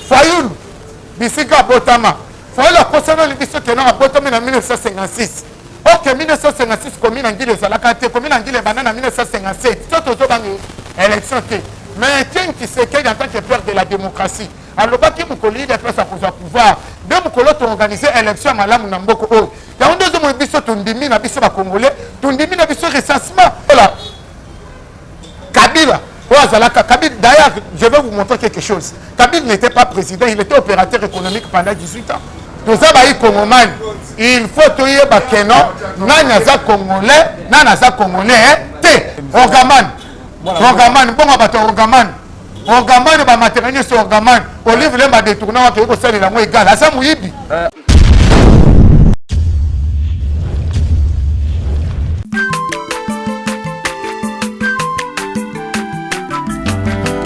Fayulu bisika abotama, Fayulu akosanoli biso que non abotami na 1956. Ok 1956 commune ya Ngila ezalaka te, commune ya Ngila ebanda na 1957. So tozobanga élection te. Mais Etienne Tshisekedi en tant que père de la démocratie alobaki mokolo UDPS akozwa pouvoir nde mokolo toorganize élection ya malamu na mboka oyo. Yango nde ozomona biso tondimi na biso ba Congolais, tondimi na biso recensement. Voilà. Kabila oyo azalaka Kabila, d'ailleurs je vais vous montrer quelque chose. Kabila n'était pas président, il était opérateur économique pendant 18 ans. Toza bayi Congomani, il faut toyeba que non nani aza Congolais, nani aza Congolais te. Orgaman, Orgaman, bongo bato Orgaman, Orgaman ba matériel nyonso Orgaman, Olive Lemba détourna wapi ekosalela yango égal, aza moyibi.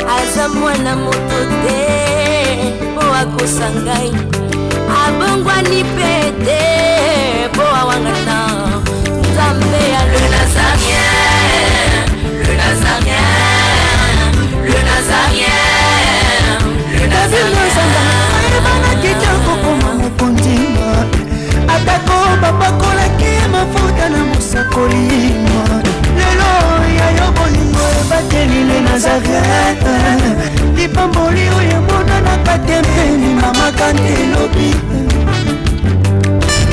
Aza mwana moto te mpo akosa ngai, abongwani mpe te mpo awangana Nzambe ya le Nazarien, le Nazarien, le Nazarien, le Nazarien. Ayebanaki te kokoma mokonzi, atako bapakolaki ye mafuta na mosakoli. Lelo ya yo bolingo ebateli le Nazareth, lipamboli oyo emonanaka te mpe limamaka nde elobi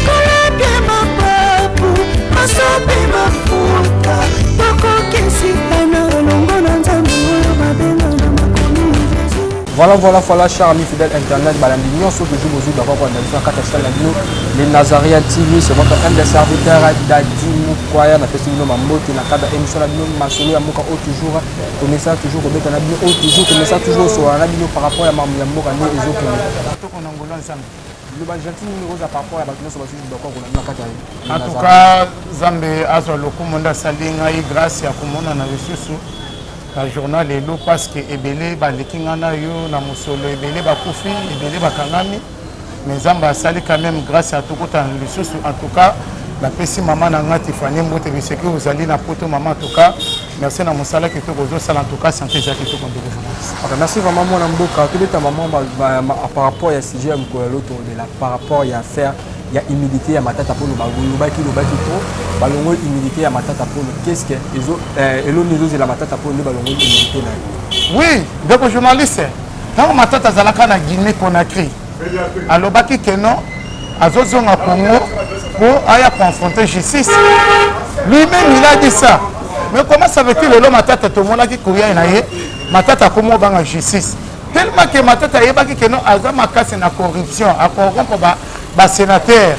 kolapie mapapu masopi mafuta tokokesitana elongo na Nzambe oyo babenga na makomi Jésus. Voilà, voilà, voilà, chers amis fidèles internet, balandi nyonso toujours bozwi bakwa kolanda biso na kati ya chaîne na bino Les Nazaréens TV, c'est votre humble serviteur Dadi Mukwaya. Napesi bino mambote na cadre ya émission na bino masolo ya mboka oyo toujours tomesana toujours kobeta na bino, oyo toujours tomesana toujours kosolola na bino par rapport ya makambo ya mboka nde ezokende. Toko na ngolo ya Nzambe. Liloba gentil nini oza par rapport ya bato nyonso bazwi bakwa kolanda na kati ya En tout cas, Nzambe azwa lokumu nde asali ngai grâce ya komonana lisusu na journal lelo, parce que ebele baleki ngai na yo na mosolo, ebele bakufi, ebele bakangami, mais Nzambe asali quand même grâce ya tokutana lisusu. En tout cas, napesi mama na ngai Tiffany mbote biseki ozali na poto mama. En tout cas, merci na mosala kitoko ozosala. En tout cas, santé eza kitoko, ndeko journaliste. Ok, merci vraiment mwana mboka. Tobeta mama par rapport ya sujet ya mokolo ya loto olobela par rapport ya affaire ya humilité ya Matata Mpono. Balobaki lobaki trop balongoli humilité ya Matata Mpono. Qu'est-ce que ezo eloni ezozela Matata Mpono nde balongoli humilité na ye? Oui, ndeko journaliste, ntango Matata azalaka na Guinée Conakry, alobaki que non, azozonga Congo po aya confronter justice. Lui-même il a dit ça. Mais comment ça veut-il lelo Matata tomonaki koya na ye, Matata akomi obanga justice tellement que Matata ayebaki que non, aza makasi na corruption, acorrompre basénateur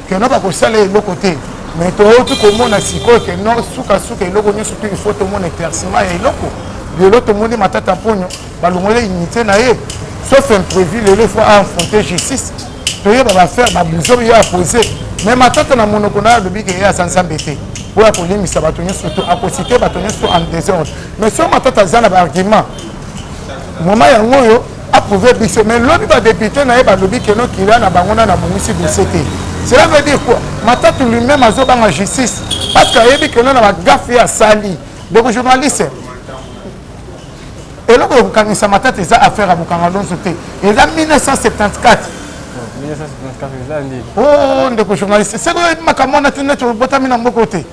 que non, bakosala eloko te. Mais toyoti komona sikoyo que non, sukasuka eloko nyonso to il faut tomona éclaircissement ya eloko. Lelo tomoni Matata Mponyo balongoli unité na ye, sauf imprévu. Lelo il faut affronter justice, toyeba baaffaire babuzo ye apose. Mais Matata na monoko na ye alobi ke ye aza Nzambe te oyo akolimbisa bato nyonso to akosite bato nyonso en désordre. Mais soki Matata aza na baargument moma yango oyo approuve biso. Mais lobi badéputé na ye balobi que non, kila na bango na nabongisi dossier te. Cela veut dire quoi? Matata lui-même azobanga justice parce que ayebi que non, na bagaffe ye asali. Donc journaliste, eloko ya kokangisa Matata eza affaire ya Bukanga Lonzo te, eza 1974. Oh ndeko journaliste, seko oyebi makambo wana te, neti obotami na mboka te.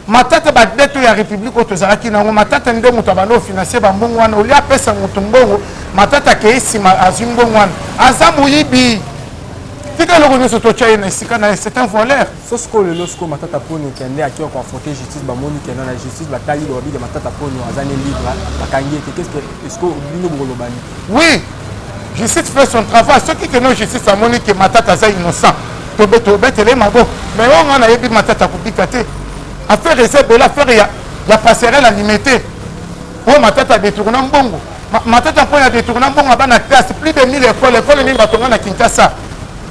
Matata, badettes ya république oyo tozalaki nango, Matata nde moto abanda ofinancie bambongo wana. Olia apesa moto mbongo, Matata akei nsima azwi mbongo wana. Aza moyibi. Tika eloko nyonso totya ye na esika na ye, c'est un voleur. So sikoyo lelo sikoyo Matata Ponyo kende aki koaffronter justice, bamoni kende na justice, batali balobi ke Matata Ponyo aza ne libre, bakangi ye te. Qu'est ce que est ce que bino bokoloba nini? Oui, justice fait son travail. Soki que non, justice amoni ke Matata aza innocent, tobetele ye maboko. Mais oyo ngai nayebi, Matata akobika te. Affaire eza ebele, affaire ya passerelle alimete oyo Matata adetourna mbongo. Matata mpo ya détourna mbongo ya bana classe, plus de 1000 école, école nini batonga na Kinshasa?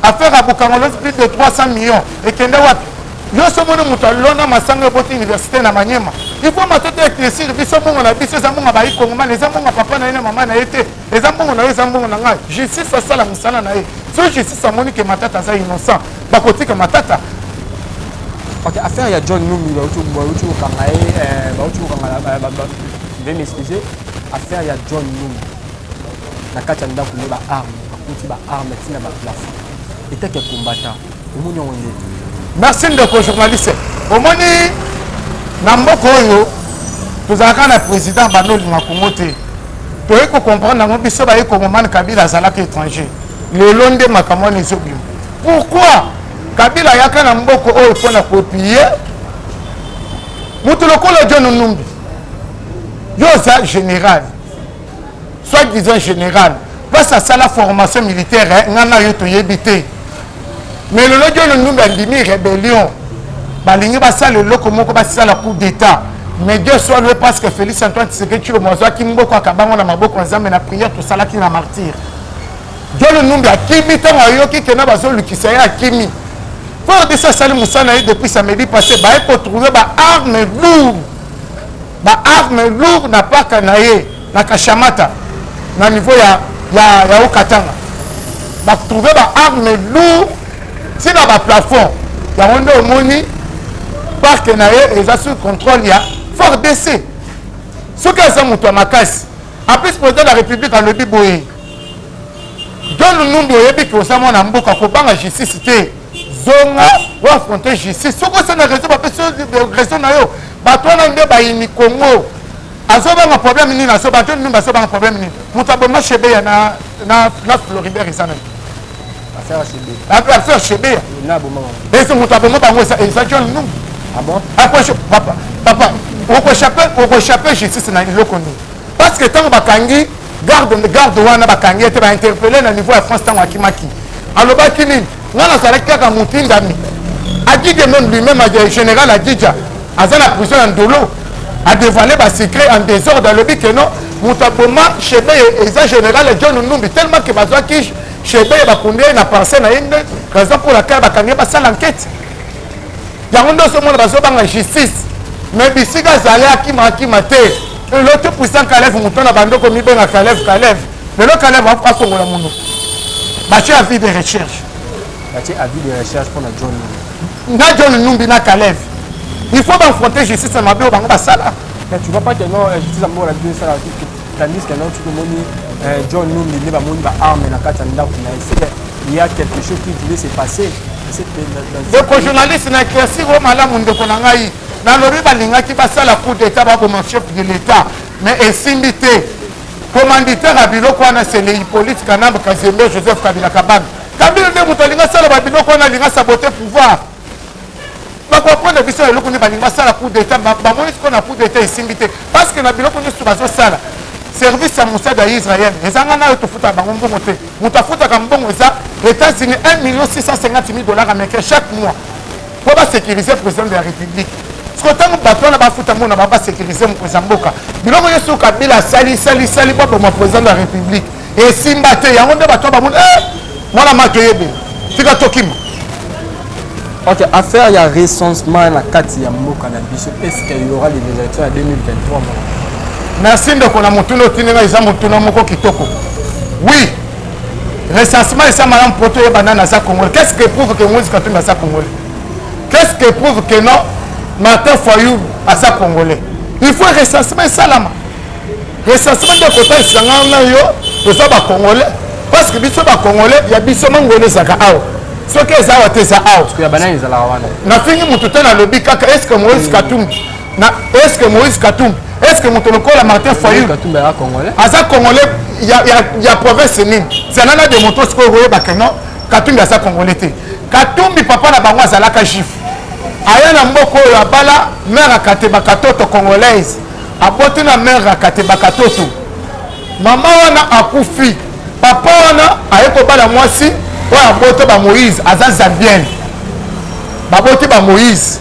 Affaire ya Bukangolozi, plus de 300 millions ekende wapi? Nyonso omoni moto alona masanga eboti université na Manyema. Il faut Matata éclaircir biso. Mbongo na biso eza mbongo bayi Kongomani, eza mbongo papa na ye na mama na ye te, eza mbongo na ye, eza mbongo na ngai. Justice asala mosala na ye. So justice amoni ke Matata aza innocent, bakotika Matata. Ok, affaire ya John Numbi, bauti kokanga ye, bauti kokanga, veuillez m'excuser, affaire ya John Numbi. Na kati ya ndako nde ba armes, bakuti ba armes ti na ba plafond. Etake combattant, omoni yango nde. Merci ndeko journaliste. Omoni na mboka oyo tozalaka na président bando olinga Congo te. Toyei ko comprendre yango biso baye Congomane Kabila azalaka étranger. Lelo nde makambo wana ezobima. Pourquoi Kabila ayaka na mboka oyo mpo na kopie moto lokola John Numbi? Yo oza général, soit disant général, place asala formation militaire nga na yo toyebi te. Mais lelo John Numbi andimi rébellion, balingi basala eloko moko, basala coup d'état. Mais Dieu soit loué parce que Félix Antoine Tshisekedi Tshilombo azwaki mboka akabango na maboko ya Nzambe na prière tosalaki na martyr. John Numbi akimi ntango ayoki kena bazolukisa ye, akimi. FARDC asali mosala na ye depuis samedi passé, baye kotrouve ba armes lourdes, ba armes lourdes na paka na ye na Kashamata na niveau ya Okatanga. Batrouve ba armes lourdes ntina ba plafond yango nde omoni parc na ye eza sous contrôle ya FARDC. Soki aza moto ya makasi, en plus président de la République alobi boye: John Numbi, oyebi ke oza mwana mboka, kobanga justice te, zonga oaffronte justice. Soki osa na raison, bapesi raison na yo. Bato wana nde bayini Congo. Azobanga problème nini? Azoba John Numbi azobanga problème nini? Moto aboma Chebeya na Floribert eza nani? Affaire Chebeya, ese moto aboma bango eza John Numbi. Papa, papa, okoéchappe justice na eloko nini? Parce que ntango bakangi garde wana, bakangi ye te, bainterpelle na niveau ya France. Ntango akimaki, alobaki nini? Nga nazalaki kaka motindami. Adidie même lui-même, général Adidja aza na prison ya Ndolo, adévoile basecret en désordre. Alobi ke non, moto aboma Chebeye eza général John Numbi, tellement ke bazwaki Chebeye, bakundi ye na parcelle na ye. Nde raison pour laquelle bakangi ye, basala enquête. Yango nde ozomona bazobanga justice. Mais bisika azali, akima, akima te. Lelo tout puissant Kalev, moto na bandoko mibenga Kalev, Kalev, lelo Kalev afongola monoko, batie avis de recherche. Batie avis de recherche mpona John Numbi. Na John Numbi na Kalev, il faut baaffronter justice na mabe oyo bango basala. Mais tu vois pas que non, justice ya mboka na biso esala, tandis que non, tukomoni John Numbi nde bamoni baarme na kati ya ndako na ye, c'est il y a quelque chose qui voulait se passer. Ndeko journaliste, na éclaircir oyo malamu. Ndeko na ngai, nalobi balingaki basala coup d'état, baboma chef de l'État, mais esimbi te. Commanditaire ya biloko wana, c'est le Hippolyte Kanambe Kazembe Joseph Kabila Kabanga. Kabila nde moto alingi asala babiloko wana, alingi asabote pouvoir. Bakoapprendre biso eloko nde balingi basala coup d'état. Bamoni sikoyo na coup d'état esimbi te, parce que na biloko nyonso bazosala, service ya Mossad ya Israel ezanga na oyo tofutaka bango mbongo te. Moto afutaka mbongo eza États-Unis, 1 million 650 000 dollars américains chaque mois mpo basécuriser président de la République. Siko ntango bato wana bafuta mbongo na bango, basécuriser mokonzi ya mboka. Biloko nyonso Kabila asali sali sali mpo aboma président de la République esimba te. Yango nde bato bamoni mwana mato oyebela, tika tokima. Ok, affaire ya recensement na kati ya mboka na biso, est-ce qu'il y aura des élections en 2023? Merci ndeko na motuna otindi ngai, eza motuna moko kitoko. Oui, recensement eza malamu po toyeba nani aza congolais. Qu'est ce que prouve que Moïse Katumbi aza congolais? Qu'est ce que prouve que non, Martin Fayulu aza congolais? Il faut recensement esalama. Recensement nde kotalisa ngai na yo toza bacongolais, parce que biso bacongolais ya biso mangolo ezalaka awa. Soki eza awa te, eza awa. Nafingi motu te, nalobi kaka est ce que Moïse Katumbi na est ce que Moïse Katumbi, est ce que moto lokola Martin Fayulu aza congolais ya province nini? Zala na démontre sikoyo koyebaka non, Katumbi aza congolais te. Katumbi, papa na bango azalaka juif, aya na mboka oyo, abala mare Akateba Katoto, congolaise. Aboti na mare Akateba Katoto, mama wana akufi. Papa wana aye kobala mwasi oyo aboti bamoïse, aza zambienne. Baboti bamoïse.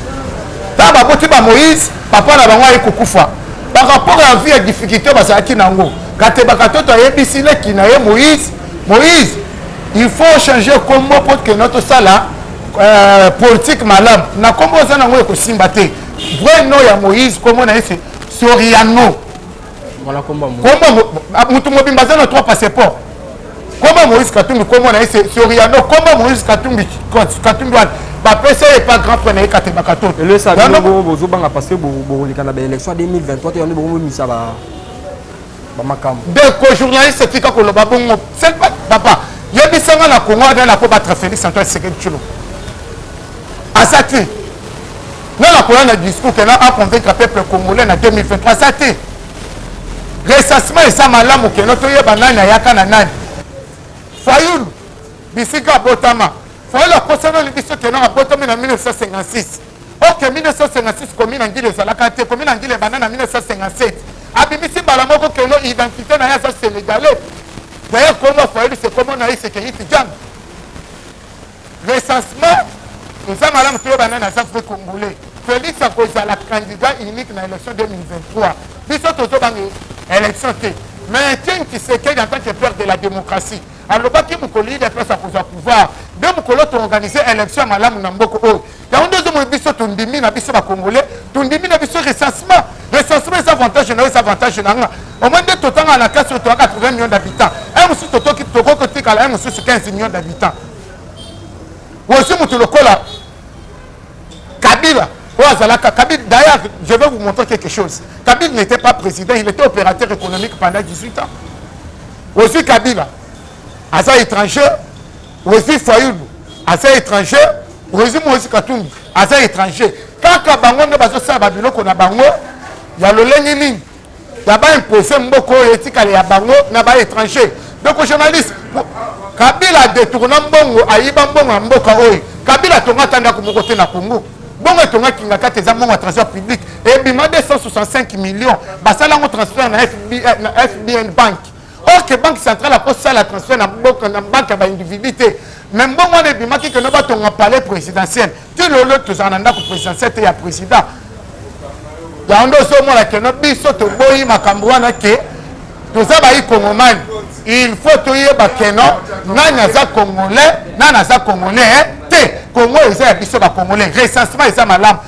Ntango baboti bamoïse, papa na bango aye kokufa. Par rapport à vie ya difficulté bazalaki nango, Kateba Katoto ayebisi leki na ye Moïse: Moïse, il faut changer kombo mpo kende tosala politique malamu. Na kombo oza nango ekosimba te. Vrai nom ya Moïse, kombo na ye c'est Soriano. Kombo motu mobimba aza na trois passeport. Kombo Moïse Katumbi, kombo na ye c'est Soriano. Kombo Moïse Katumbi, Katumbi wana bapesa ye pa grand frère na ye Kateba Katoto. Bozobanga parce que bokoleka na baélection ya 2023 te, yango bobomisa ba Bamakambo. Ndeko journaliste, tika koloba bongo. C'est pas papa, yebisanga na Congo adana na kobattre Félix Antoine Tshisekedi Tshilombo. Aza te. Nga na koya na discours ke na aconvaincre peuple congolais na 2023, aza te. Recensement eza malamu keno toyeba nani ayaka na nani. Fayulu bisika abotama, Fayulu akosanoli biso keno abotami na 1956. Ok, 1956 commune ya Ngila ezalaka te. Commune ya Ngila ebanda na 1957. Abimisi mbala moko keno identité na ye aza sénégalais. D'ailleurs kombo Fayulu, c'est kombo na ye Sekeyiti Jang. Recensement eza malamu, toyeba nani aza vrai congolais. Félix akozala candidat unique na élection 2023. Biso tozobanga élection te, mais Etienne Tshisekedi, en tant que père de la démocratie, alobaki mokolo UDPS akozwa pouvoir nde mokolo toorganize élection ya malamu na mboka oyo. Yango nde ozomona biso tondimi na biso bacongolais, tondimi na biso recensement. Recensement eza avantage na yo, eza avantage na nga. Omoi nde totanga na kasi oyo toyaka 80 millions d'habitants, un mosusu totoki tokoki kotikala un mosusu 15 millions d'habitants. Ozwi moto lokola Kabila oyo azalaka Kabila. D'ailleurs, je vais vous montrer quelque chose. Kabila n'était pas président, il était opérateur économique pendant 18 ans. Ozwi Kabila, aza étranger. Ozwi Fayulu, aza étranger. Ozwi Moïse Katumbi, aza étranger. Kaka bango nde bazosala babiloko na bango ya lolenge nini ya baimpose mboka oyo etikala ya bango na baétranger. Donc journaliste, Kabila adetourna mbongo, ayiba mbongo ya mboka oyo. Kabila atonga ata ndako moko te na Congo. Bongo etonga Kinga Kati eza mbongo ya trésor public, ebima 265 millions. Basala yango transfert na FBN Bank. Or que Banque centrale akosala transfert na mboka na banque ya baindividu te. Mais mbongo wana ebimaki keno batonga palais présidentiel. Ti lelo tozala na ndako présidentiel te ya président. Yango nde ozomona keno biso toboyi makambo wana, ke toza bayi kongomani. Il faut toyeba keno nani aza congolais, nani aza congolais te. Congo eza ya biso bacongolais. Recensement eza malamu.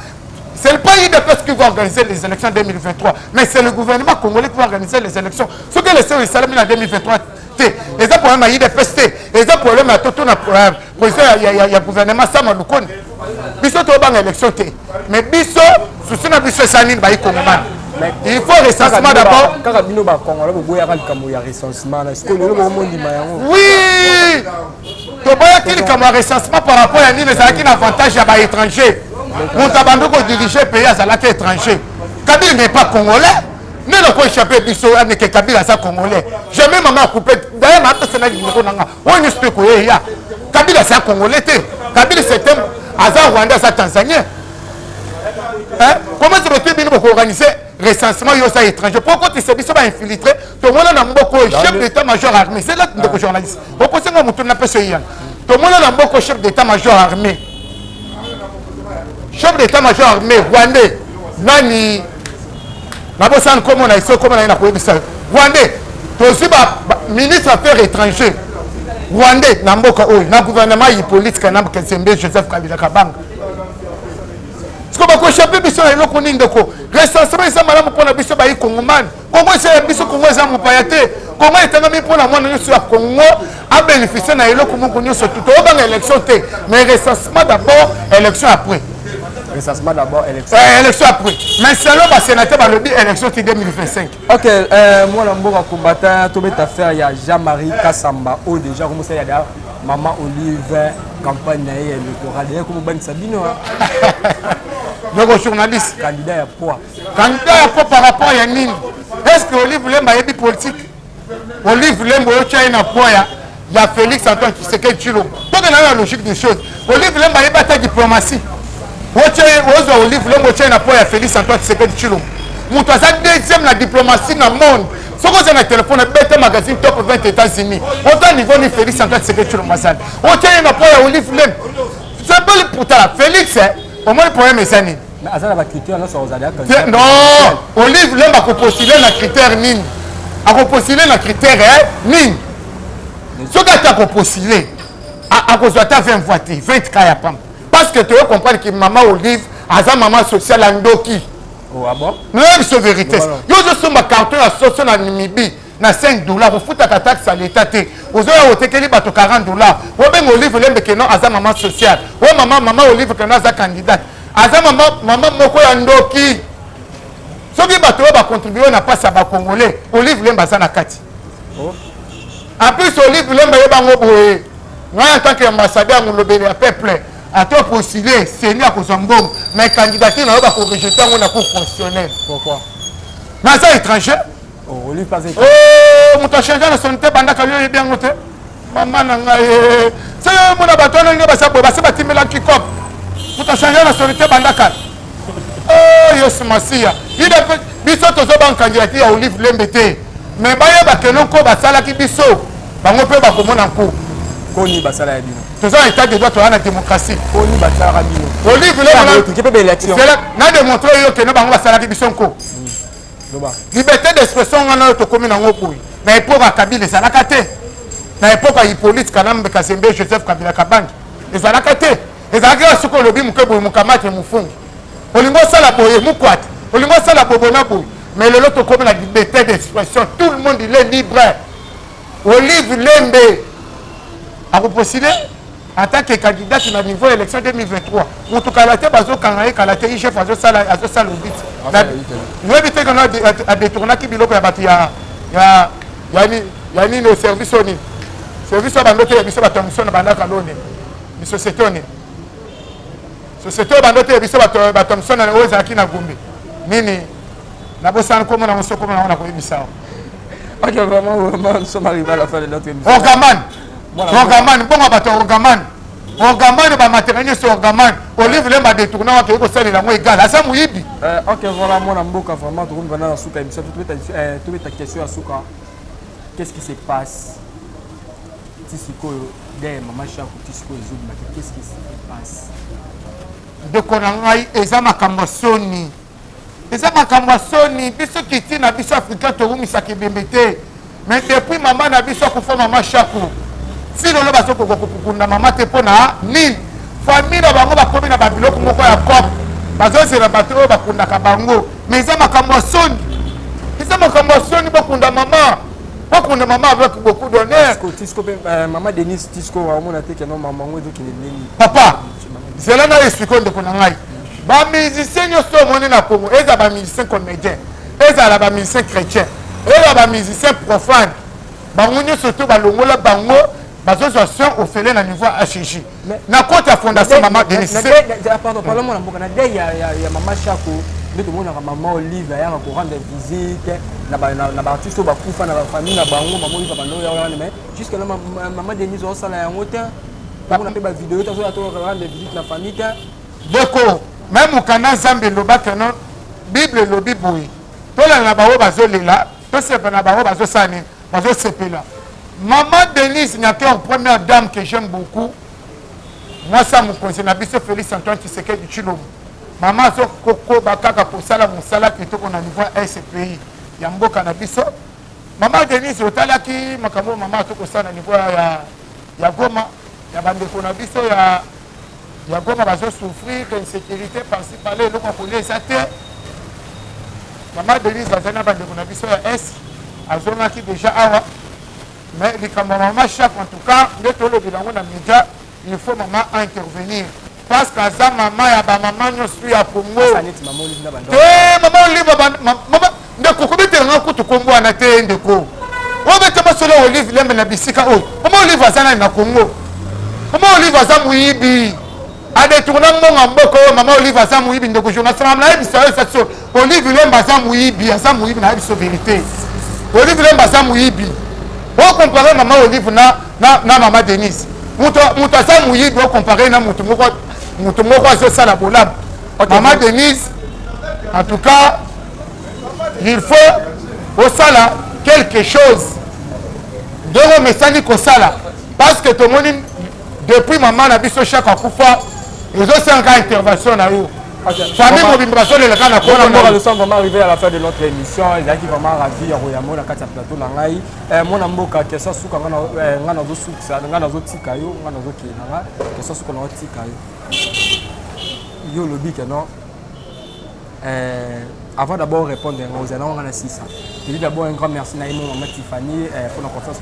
C'est pas UDPS qui va organiser les élections 2023, mais c'est le gouvernement congolais qui va organiser les élections. Ce que les esalami na 2023 te, eza problème ya UDPS te, eza problème ya toto na président ya gouvernement Sama Lukonde. Biso tobanga élection te, mais biso souci na biso eza nini? Bayi kongomani, il faut recensement d'abord. Kaka bino bacongolais boboyaka likambo ya recensement na sikoyo, lelo bokomondima yango? Oui, toboyaki likambo ya recensement par rapport ya nini? Ezalaki na avantage ya baétranger. Moto abandi kodirige pays azalaki étranger. Kabila n'est pas congolais. Nde nako échappe biso aneke Kabila aza congolais? Jamais. Mama akupe d'ailleurs maapesa na numéro nanga oyo nyonso mpe koyeya. Kabila aza congolais te. Kabila, c'est aza rwandais, aza tanzanien. Comment se fait bino bokoorganize recensement, yo oza étranger, po okotisa biso bainfiltré? Tomona na mboka oyo chef d'état major armé, c'est là, ndeko journaliste, okosenga motu na peso eyana. Tomona na mboka chef d'état major armé, chef d'état major armé rwandais. Nani? Nabosana nkombo na ye. So kombo na ye nakoyebisa. Rwandais. Tozwi ministre affaires étranger rwandais na mboka oyo na gouvernement Hippolyte Kanambe Kazembe Joseph Kabila Kabanga. Siko bakoéchappe biso na eloko nini? Ndeko, recensement eza malamu mpona biso bayi kongomani. Kongo eza ya biso, Kongo eza mopaya te. Kongo etangami mpona mwana nyonso ya Kongo abénéficie na eloko moko nyonso. Tu toyobanga élection te, mais recensement d'abord, élection après. Recensement d'abord, élection. Élection après. Mais selon basénateur, balobi élection ti 2025. Ok, mwana mboka combattant, tobeta affaire ya Jean-Marie Kassamba oyo déjà komosala ya mama Olive campagne na ye électorale. Déjà komobanisa bino. Ndeko journaliste. Candidat ya poids. Candidat ya poids par rapport ya nini? Est ce que Olive Lembe ayebi politique? Olive Lembe oyo otya ye na poids ya Félix Antoine Tshisekedi Tshilombo, tokenda na logique des choses. Olive Lembe ayebi ata diplomatie? Ozwa Olive Lembe, otya ye na poids ya Félix Antoine Tshisekedi Tshilombo, moto aza deuxième na diplomatie na monde. Soki oza na telefone, ebeta magazine Top 20 États-Unis, ota niveau ni Félix Antoine Tshisekedi Tshilombo azali. Otya ye na poids ya Olive Lembe, c'est pas pourtant Félix. Omoni problème eza nini? Aza na bacritère nyonso akozala. Non, Olive Lembe akopostule na critère nini? Akopostule na critère nini? Soki ata akopostule, akozwa ata 20 voix te, 20 ka ya pamba, parce que toyo comprendre ke mama Olive aza mama sociale ya ndoki. Oh, ah bon? Nayebi biso vérité. Yo ozosomba carton ya soso na Namibi na 5 dollar, ofutaka taxe ya leta te. Ozoya otekeli bato 40 dollar. Obenga Olive Lembe keno aza mama sociale. O mama Olive keno aza candidate, aza mama moko ya ndoki. Soki bato oyo bacontribue na mpasi ya bacongolais, Olive Lembe aza na kati. Oh. En plus Olive Lembe ayeba yango boye, ngai en tant que ambassadeur molobeli ya peuple, ata postule seni akozwa mbongo, mais candidature na yo bakorejete yango na cour constitutionnelle. Pourquoi? Mais aza étranger. Oh, Olive pas étranger. Oh, moto achange nationalité bandaka yo oyebi yango te. Mama na ngai eh. Soki omona bato wana ndenge basa boye, basi batimbelaki cop, moto achange nationalité banda kala. Oh, Yesu Masiya, biso tozoba candidature ya Olive Lembe te, mais bayeba ke noko basalaki biso, bango mpe bakomona nko koni basala ya bino. Toza na état de droit, toza na démocratie. Koni basalaka bino. Olive Lembe na démontre oyo keno bango basalaki biso nko. Liberté d'expression wana oyo tokomi nango boye, na époque ya Kabila ezalaka te, na époque ya Hippolyte Kanambe Kazembe, Joseph Kabila Kabange ezalaka te. Ezalaki kaka soki olobi moke boye, mokamate mofungi, olingi osala boye mokwate, olingi osala bobo na boye. Mais lelo tokomi na liberté d'expression, tout le monde il est libre. Olive Lembe akopostule en tant que candidate na niveau élection 2023. Moto kala te bazokanga ye, kala te IGF azosala audit. Oyebi te kana adetournaki biloko ya bato ya nini, service oyo nini, service oyo bando te ya biso bato ya moso na bandaka loni ni société oyo nini, société oyo bando te ya biso bato ya moso na oyo ezalaki na Gombe nini, nabosana komona yango, soki komona yango nakoyebisa. Ok, vraiment, vraiment, nous sommes arrivés à la fin de notre émission. Orgaman, Orgaman, bongo bato ya Orgaman, Orgaman, bamatériel nyonso Orgaman, Olive Lembe adetourna wake kosalela yango égal, aza moyibi. Ok, voilà, mwana mboka, vraiment, tokomi vraiment na suka émission. Tobeta question ya suka. Qu'est-ce qui se passe ti sikoyo de mama Shako, ti sikoyo ezobimaka? Qu'est-ce qui se passe? Ndeko na ngai, eza makambo ya soni, eza makambo ya soni. Biso kiti na biso africain towumisaka ebembe te, mais depuis mama na biso akufa, mama Shako, ti lelo bazokoka kokunda mama te. Mpo na nini? Famille na bango bakomi na babiloko moko ya cop, bazozela bato oyo bakundaka bango. Mais eza makambo ya soni, eza makambo ya soni. Bokunda mama, bokunda mama avec beaucoup d'honneur. Tisco mpe mama Denise, Tisco omona te keno mama yango ezokende ndeni? Papa, zela na explique. Ndeko na ngai, bamusicien nyonso omoni na Congo, eza bamusicien comédien, ezala bamusicien chrétien, ezala bamusicien profane, bango nyonso to balongola bango, bazozwa soin ofele na niveau ya HG na koti ya fondation mama Denis. Pardon, pardon, mwana mboka, na deuil ya mama Shako nde tomonaka mama Olive ayaka korendre visite na baartiste oyo bakufa na bafamille na bango. Mama Olive abanda oyo wana, mais jusque là mama Denise osala yango te. Tomona mpe bavideo te, azoya to rendre visite na famille te. Ndeko, me mokanda Nzambe elobaka no, Bible elobi boye: tolala na bango bazolela, tosepela na bango bazosala nini, bazosepela. Mama Denise Nyakeru, première dame que j'aime beaucoup, mwasi ya mokonzi na biso Félix Antoine Tshisekedi Tshilombo, mama azokokoba kaka kosala mosala kitoko na niveau ya SPI ya mboka na biso. Mama Denise, otalaki makambo oyo mama azokosala na niveau ya Goma, ya bandeko na biso ya Goma bazosouffrir, insécurité par-ci par-là, eloko ya kolia eza te. Mama Denise azali na bandeko na biso ya est, azongaki déjà awa. Mais likambo ya mama Shako, en tout cas nde tolobela yango na média, il faut mama intervenir parce que aza mama ya bamama nyonso ya Congo. Te, mama Olive, mama ndeko, kobetelanga kutu kombo wana te. Ndeko, obeta masolo Olive Lembe na bisika oyo. Mama Olive aza nani na Congo? Mama Olive aza moyibi, adetourna mbongo mboka oyo. Mama Olive aza moyibi. Ndeko journaliste, nayebisa yo, eza so Olive Lembe aza moyibi, aza moyibi. Nayebi so vérité, Olive Lembe aza moyibi. Okompare mama Olive na mama Denise, moto aza moyibi, okompare na moto moko, moto moko azosala bolamu. Mama Denise, en tout cas il faut osala quelque chose ndenge omesani kosala, parce que tomoni depuis mama na biso Shako akufa, ezosengaka intervention na yo. Famille mobimba bazolelaka na Kombo. Nous sommes vraiment arrivés à la fin de notre émission. Ezalaki vraiment ravi ya koyamba na kati ya plateau na ngai. Mwana mboka, question suka, nga nazosukisa, nga nazotika yo, nga nazokende na nga. Question suka, nazotika yo. Yo olobi ke non, avant d'abord répondre, aux nga na sisa. Je dis d'abord un grand merci à maman Tiffany pour la confiance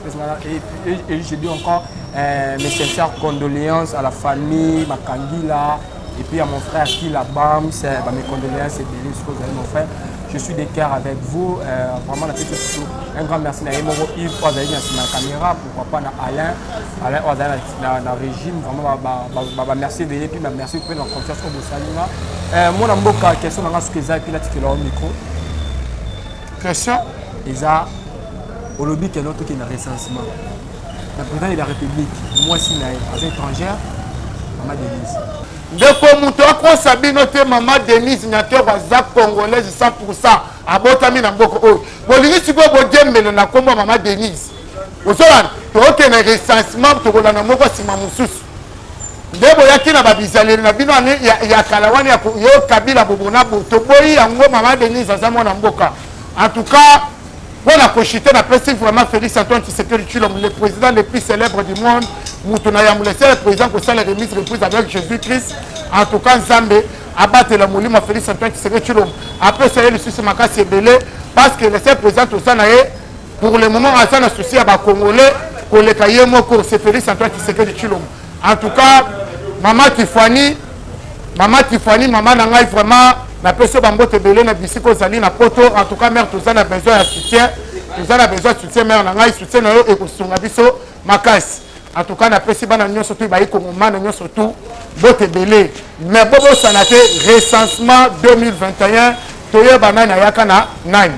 et je dis encore mes sincères condoléances à la famille Makangila et puis à mon frère Kila Bams, bah, mes condoléances et béni ce que vous avez, mon frère. Je suis de cœur avec vous. Euh, vraiment, na pesi un grand merci na ye moko Yves oyo azali na nsima ya caméra, pourquoi pas na Alain, Alain oyo azali na, na régime, vraiment ba, ba, ba, ba merci ebele, puis ba merci mpe na confiance oyo bosali nga. Euh, mwana mboka, question na nga soki eza, puis natikela yo micro. Question eza olobi ke no tokende na recensement na président de la république mwasi na ye aza étrangère mama denise Ndeko mutu akosa bino te mama Denise Nyakeru aza congolaise 100% abotami na mboka oyo bolingi sikoyo bodiembela na kombo ya mama Denise ozolanda tokokende recensement tokolanda moko nsima mosusu nde boyaki na babizaleli na bino ya, ya kala wana ya yo Kabila bobona bo toboyi yango mama Denise aza mwana mboka en tout cas Mpo na ko chuter na pesi vraiment Felix Antoine Tshisekedi Tshilombo le président le plus célèbre du monde mutu na yambo le seul président kosala remise reprise avec Jésus Christ en tout cas Nzambe abatela molimo ya Felix Antoine Tshisekedi Tshilombo apesa ye lisusu makasi ebele parce que le seul président toza na ye pour le moment aza na souci ya ba Congolais koleka ye moko c'est Felix Antoine Tshisekedi Tshilombo en tout cas mama Tiffany Mama Tiffany, mama na ngai vraiment napesi yo bambote ebele na bisika ozali na poto. En tout cas mère, toza na besoin ya soutien, toza na besoin ya soutien mère na ngai, soutien na yo ekosunga biso makasi. En tout cas napesi bana nyonso tu bayi kongomana nyonso tu bote ebele, mais bobosana te recensement 2021 toyeba nani ayaka na nani.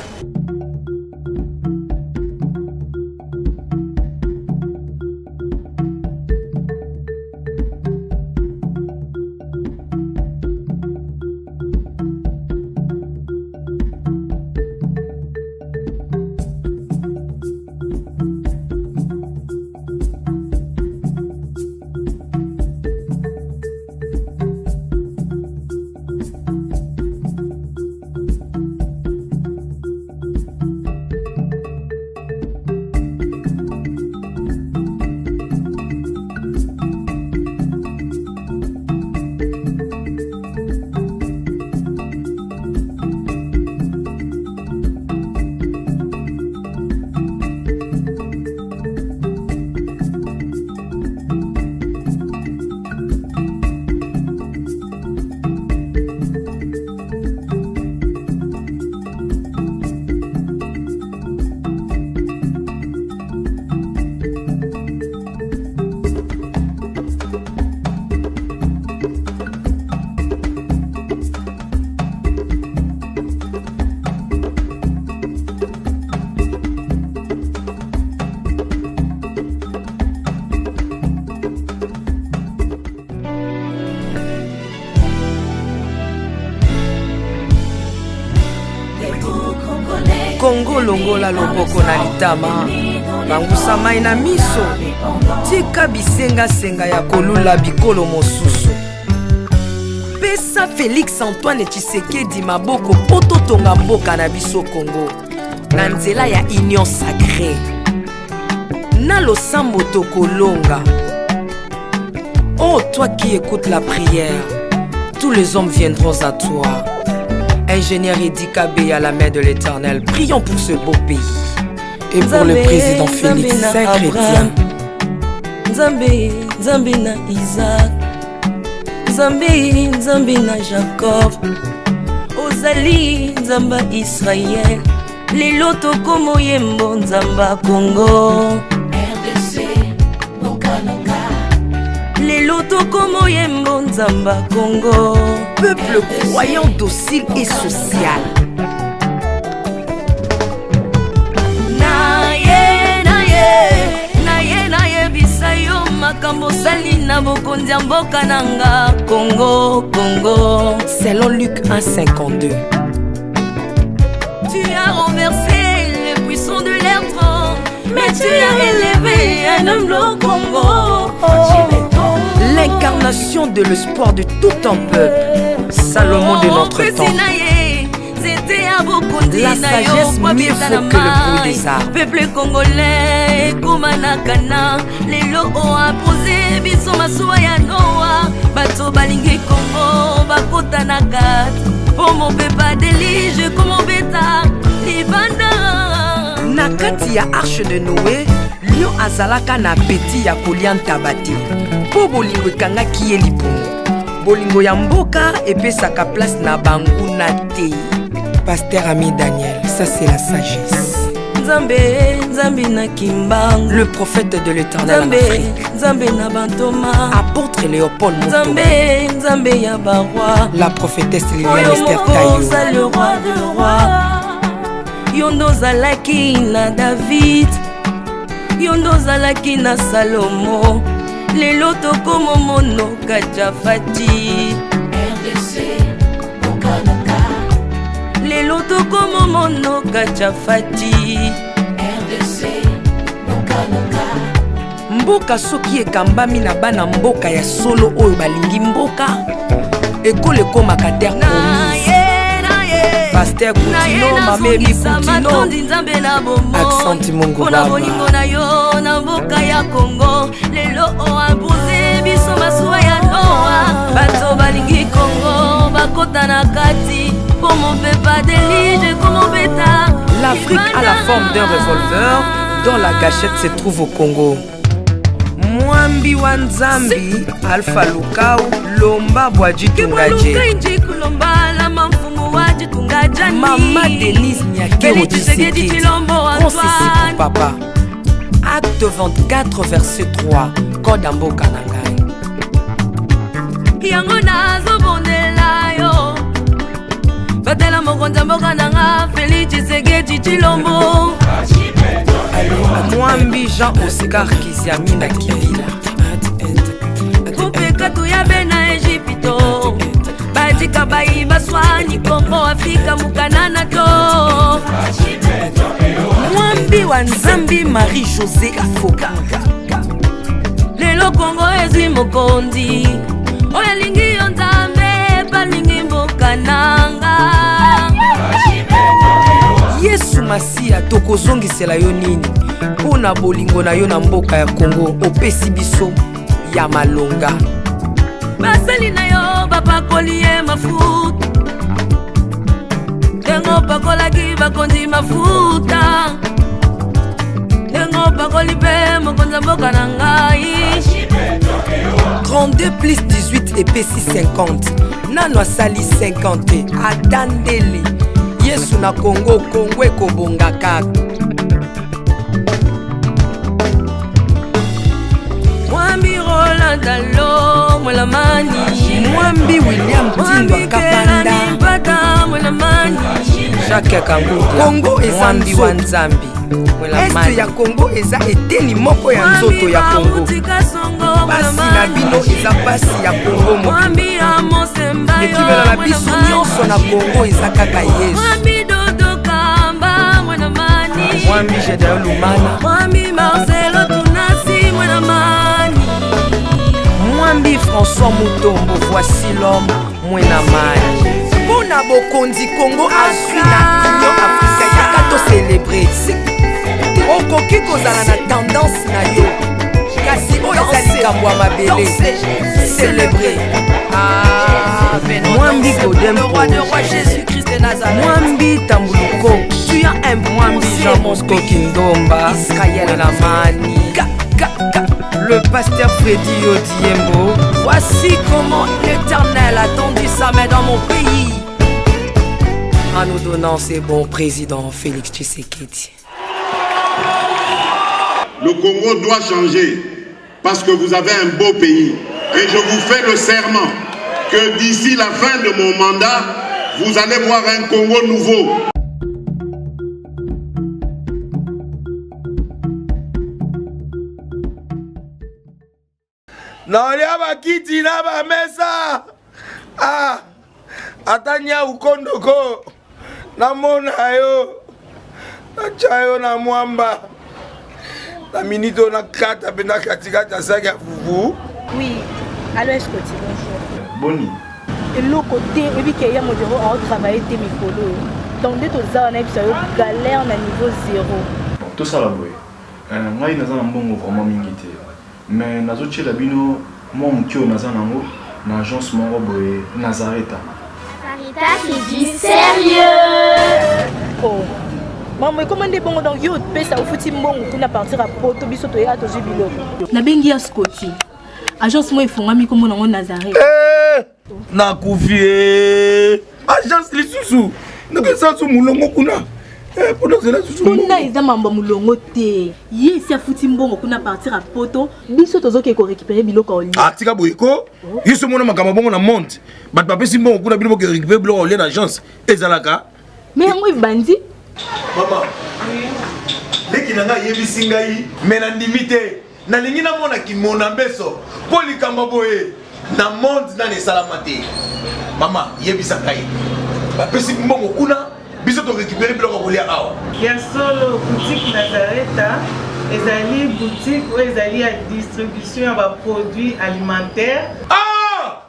Kongo longola loboko na litama, pangusa mai na miso, tika bisengasenga ya kolula bikolo mosusu. Pesa Felix Antoine Tshisekedi maboko mpo totonga mboka na biso Kongo na nzela ya Union Sacree. Na losambo tokolonga. Oh, toi qui écoutes la prière, tous les hommes viendront à toi. Ingénieur Eddy Kabeya, la main de l'Éternel, prions pour ce beau pays. Et pour le président Félix, saint chrétien. Nzambe, Nzambe na Isaac, Nzambe, Nzambe na Jacob, ozali Nzambe Israël. Lelo tokomo yembo Nzamba Congo. RDC mboka na nga. Lelo tokomo yembo Nzamba Congo. Peuple croyant, docile et social. Na ye na ye na ye nayebisa yo makambo osali na bokonzi ya mboka na nga Congo Congo. Selon Luc 1,52. Tu as renversé les puissants de l'air mais tu as élevé un homme au Congo. L'incarnation de l'espoir de tout un peuple, Salomon de notre temps. La sagesse mieux vaut que le bruit des armes. Peuple congolais ekoma na kana lelo oapose biso masuwa ya Noa bato balingi Congo bakota na kati po mopepa delige komobeta libanda. Na kati ya arche de Noé, lion azalaka na apeti ya kolia ntaba te mpo bolingo ekangaki ye libumu. Bolingo ya mboka epesaka place na banguna te. Pasteur Ami Daniel, ça c'est la sagesse. Nzambe, Nzambe na Kimbangu. Le prophète de l'Éternel en Nzambe, Afrique. Nzambe na bantoma. Apôtre Léopold Moto. Nzambe, Nzambe ya baroi. La prophétesse Liliane Oyo Esther moko Tayo. oza le roi de roi. Yo nde ozalaki na David. Yo nde ozalaki na Salomo. Lelo tokomomonoka Jafati. RDC, mboka na nga. Lelo tokomomonoka Jafati. RDC, mboka na nga. Mboka soki ekambami na bana mboka ya solo oyo balingi mboka, ekolo ekomaka terre promise. Pasteur Kutino, Mame Ebi Kutino, matondi nzambe na bomoi Accent Mungu mpona Baba. bolingo na yo na mboka ya kongo lelo oimpose biso masuwa ya noa bato balingi kongo bakota na kati mpo mopepa delige komobeta L'Afrique a la forme d'un revolver dont la gâchette se trouve au Congo. Mwambi wa Nzambi, Alpha Lukau, Lomba Bwadjitungaje. Kibwaluka kulombala mfumu wa jitunga jani. Mama Denise Nyakeru Félix Tshisekedi Tshisekedi, Tshilombo Francis Antoine. Papa. Acte 24 verset 3, Code mboka na ngai. Yango nazobondela yo batela mokonzi ya mboka na nga Félix Tshisekedi Tshilombo. Mwambi Jean Oscar Kiziamina Kibila. Kupeka tuyabe na Egypto badika bayi baswani Kongo Afrika mukanana to Mwambi wa Nzambi Marie-Josée Afoka. Lelo Kongo ezwi mokonzi oyo alingi yo Nzambe balingi mboka nanga. Yesu Masiya tokozongisela yo nini mpo na bolingo na yo na mboka ya Kongo opesi biso ya malonga. Basali na yo bapakoli ye mafuta ndenge opakolaki bakonzi mafuta ndenge opakoli mpe mokonzi ya mboka na ngai. 32 plus 18 epesi 50 nano asali 50 te ata ndele Yesu na Kongo, Kongo ekobonga kaka. Mwambi Roland Dalo Mwelamani, Mwambi William Tindwa Kapanda, Kelani Mpata Mwelamani, Jacques Kangudia, Kongo eza Mwambi wa nzoto. Nzambi Este ya Kongo eza eteni moko ya nzoto ya Kongo. Pasi na bino eza pasi ya Kongo mobimba. Mwambi Amos Mbayo Ekimelo na biso nyonso na Kongo eza kaka Yesu. Mwambi Dodo Kamba Mwelamani, Mwambi Gedeon Lumana, Mwambi Marcelo Tunasi Mwelamani, Mwambi François Mutombo, voici l'homme Mwenamani. Mpo na bokonzi Kongo azwi na Union africaine yaka tocelebre. Okoki kozala na tendance na yo, kasi oyo eza likambo ya mabele. Celebre. Ah, Mwambi Godem le roi de roi Jésus-Christ de Nazareth. Mwambi Tambuluko, tu as imposé Mwambi Jean Bosco Kindomba, Israël Mwenamani. Le pasteur Freddy Odiembo. Voici comment l'Éternel a tendu sa main dans mon pays en nous donnant ce bon président Félix Tshisekedi. Le Congo doit changer parce que vous avez un beau pays. Et je vous fais le serment que d'ici la fin de mon mandat, vous allez voir un Congo nouveau. Naolia bakiti na bamesa. Ah, ata nyau kondoko namona yo natya yo na mwamba na minute oyo nakata mpe na katikati ya saki ya fufu. Oui, allo Escoti, bonjour. Boni. Eloko te, oyebi ke ya modero aotravaille te mikolo oyo. Donc nde toza wana yebisa yo galère na niveau zéro. Bon, tosala boye. Ngai naza na mbongo vraiment mingi te. Mais nazotiela bino mwa moke oyo naza nango na agence moko boye Nazareta. Nazareta, c'est du sérieux. Oh. Maman, ekoma nde bongo donc yo opesa ofuti mbongo kuna partir ya poto biso toyaka tozwi biloko. Nabengi ya Scotty. Agence moko efongwami kombo nango Nazareth. Nakufi e. Agence lisusu. Nakesala so molongo kuna. Eh, mpona ozela susu kuna eza mambo ya molongo te. Ye esi afuti mbongo kuna partir ya poto, biso tozoke korécupérer biloko ya olia. Ah, tika boye ko. Oh. Yo so mona makambo bongo na monde. Bato bapesi mbongo kuna bino boke récupérer biloko ya olia na agence. Ezalaka. Mais yango ebandi. Mama. Leki na ngai ayebisi ngai me nandimi te. Nalingi namona kimona mbeso mpo likambo boye na monde nani esalama te. Mama, yebisa ngai. Bapesi mbongo kuna biso to récupérer biloko ya kolia awa. Ya solo, boutique Nazareta ezali boutique oyo ezali ya distribution ya ba produits alimentaires. Ah!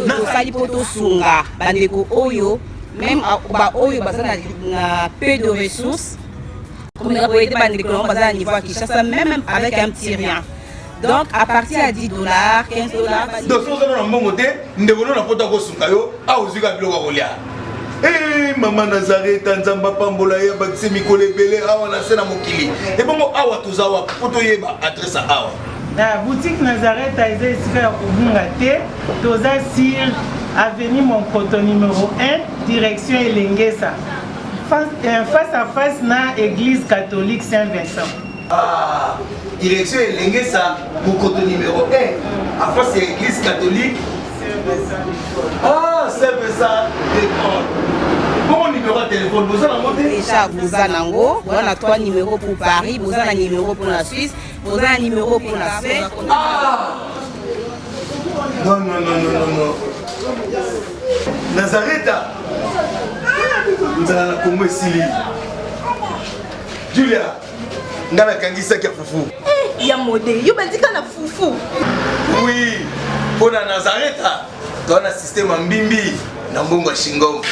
Tosali mpo tosunga bandeko oyo meme baoyo baza na peu de ressources, komeka koyede bandeko nango baza na niveau ya Kinshasa, même avec un petit rien. Donc à partir ya 10 $, 15 $. Donc soki oza na mbongo te, ndeko no na poto akosunga yo awa, ozwi kaka biloko ya kolia. Hey, mama Nazareta, Nzambe apambola ye, abakise mikolo ebele awa na se na mokili. Ebongo awa toza wapi mpo toyeba adresse ya awa? Na boutique Nazareta eza esika ya kobunga te. Toza sur avenue Monkoto numéro 1, direction Elengesa, face à face na église catholique Saint-Vincent. Ah, direction Elengesa, Mokoto numéro 1, à face ya église catholique. Ah, Saint-Vincent de Paul. Bongo numéro ya téléphone boza nango te? Déjà boza nango, boza na 3 numéros pour Paris, boza na numéro pour la Suisse, boza na numéro pour la Suède. Ah! Non, non, non, non, non, non. Nazareta, nzala na Kongo esili. Julia, nga nakangisaki ya fufu. Eh, ya mode, yo bandika na fufu. Oui, mpo na Nazareta toa na système ya mbimbi na mbongo ya shingom,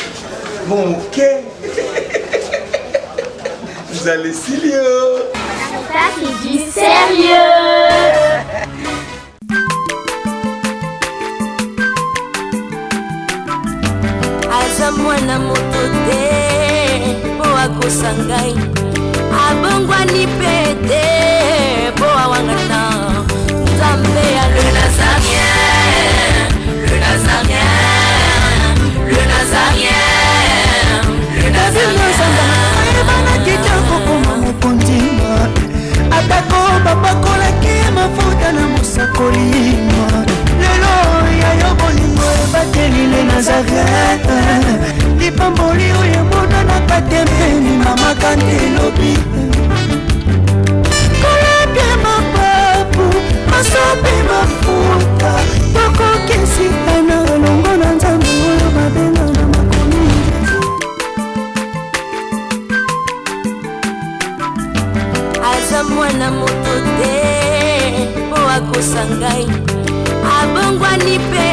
mbongo moke, nzala esili yo. Ça, c'est du sérieux. Aza mwana moto te mpo akosa ngai, abongwani mpe te mpo awangana Nzambe ya le Nazarien, le Nazarien, le Nazarien, le Nazarien. Ayebanaki te kokoma mokonzi, atako bapakolaki mafuta na mosakoli. Lelo ya yo bolingo ebateli le Nazaret, lipamboli oyo emonanaka te mpeni mama kante elobi kolapia mapapu masopi mafuta tokokesika na elongo na Nzambe oyo babenga na makomi. Aza mwana moto te mpo akosa ngai, abongwani mpe.